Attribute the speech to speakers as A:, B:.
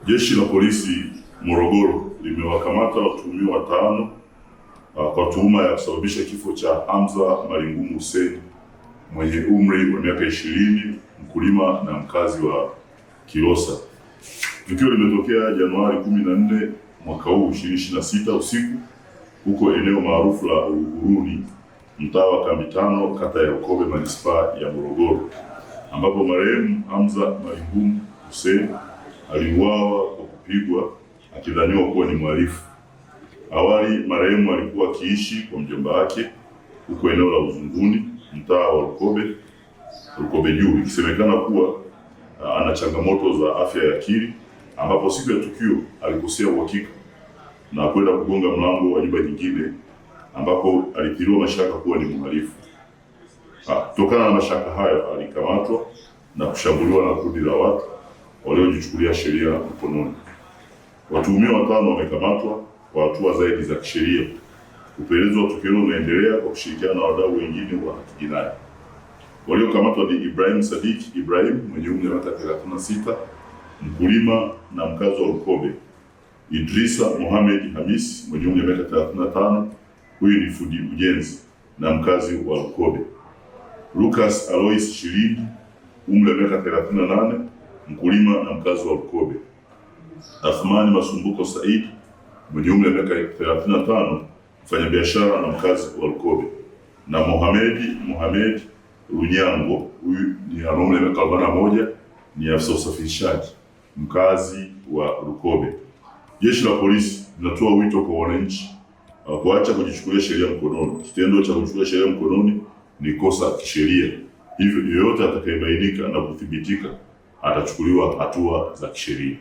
A: Jeshi la Polisi Morogoro limewakamata watuhumiwa watano kwa tuhuma ya kusababisha kifo cha Hamza Malingumu Hussein mwenye umri wa miaka 20, mkulima na mkazi wa Kilosa. Tukio limetokea Januari 14 mwaka huu 2026 usiku huko eneo maarufu la Uhuruni, mtaa wa Kambi Tano, kata ya Ukobe, manispaa ya Morogoro, ambapo marehemu Hamza Malingumu Hussein aliuawa kwa kupigwa akidhaniwa kuwa ni mhalifu. Awali marehemu alikuwa akiishi kwa mjomba wake huko eneo la Uzunguni, mtaa wa Lukobe, Lukobe Juu, ikisemekana kuwa ana changamoto za afya ya akili, ambapo siku ya tukio alikosea uhakika na kwenda kugonga mlango wa nyumba nyingine ambapo alitiliwa mashaka kuwa ni mhalifu. Kutokana na mashaka hayo alikamatwa na kushambuliwa na kundi la watu waliojichukulia sheria mkononi. Watuhumiwa watano wamekamatwa kwa hatua zaidi za kisheria. Upelelezi wa tukio hilo unaendelea kwa kushirikiana na wadau wengine wa kijinai. Waliokamatwa ni Ibrahim Sadiki Ibrahim mwenye umri wa miaka 36, mkulima na mkazi wa Lukobe, Idrisa Mohamed Hamis mwenye umri wa miaka 35, huyu ni fundi ujenzi na mkazi wa Lukobe, Lucas Alois Shilindi umri wa miaka 38, mkulima na mkazi wa Lukobe, Athmani Masumbuko Said mwenye umri wa miaka 35, mfanyabiashara na mkazi wa Lukobe, na Mohamedi Mohamed Runyango, huyu ni ana umri wa miaka 41, ni afisa usafirishaji mkazi wa Lukobe. Jeshi la polisi linatoa wito kwa wananchi kuacha kujichukulia sheria mkononi. Kitendo cha kujichukulia sheria mkononi ni kosa kisheria, hivyo yeyote atakayebainika na kuthibitika atachukuliwa hatua za kisheria.